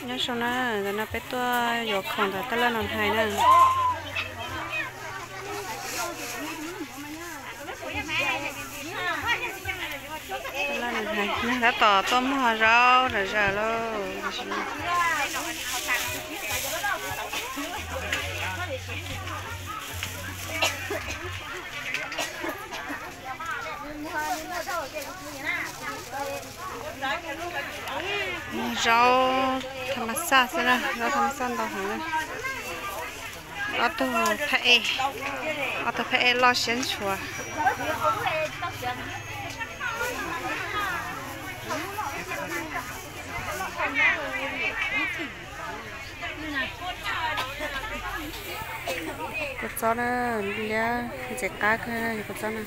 Nyob zoo na, ntawm no peb tuaj yuav khoom ntawm tab laj Noo Hais na. Tab laj Noo Hais, tab tom tuaj muag zaub zom zaws lauj. Muag zaub tham mas xaj xwb na, zaub tham mas xaj ntau heev na. Ob tug phab ej, ob tug phab ej loj siab ntshuav. Kua txob na, liab ntxim qab kawg kua txob na.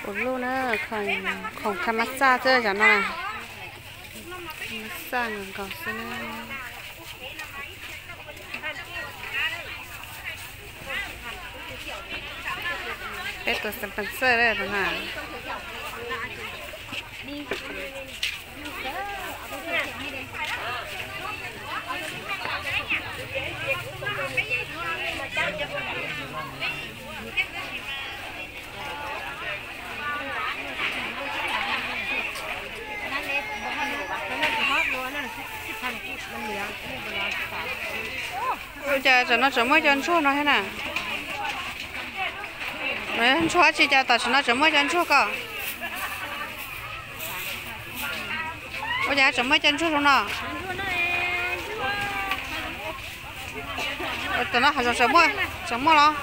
Kuv lub na, khoom tham mas xaj xwb cov no na. Mas xaj nkaus nkaus xwb na. Peb tus sponsor na. Ua cas tam no tseem muaj cov ntsuag no thiab na? Ntsuag dab tsi cas tam sim no tseem muaj cov ntsuag ko? Ua cas tseem muaj cov ntsuag zoo no? Tam no hav zoov tseem muaj, tseem muaj los?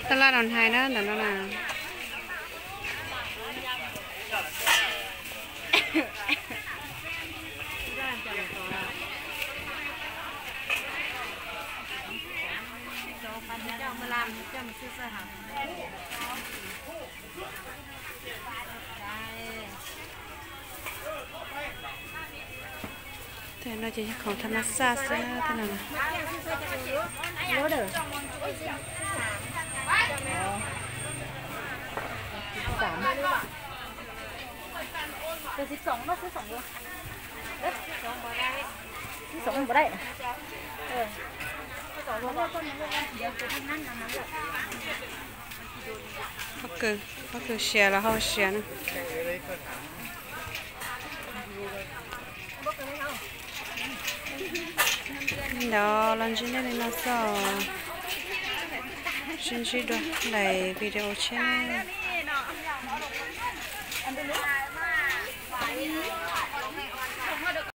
Tab laj Noo Hais na, ntawm no na. Tej no ces yog khoom tham mas xaj xwb tej no. Pob kws, pob kws siav los hau siav na. Ntawd los ntsib nej li no xwb. Sib ntsib dua daim video tshiab.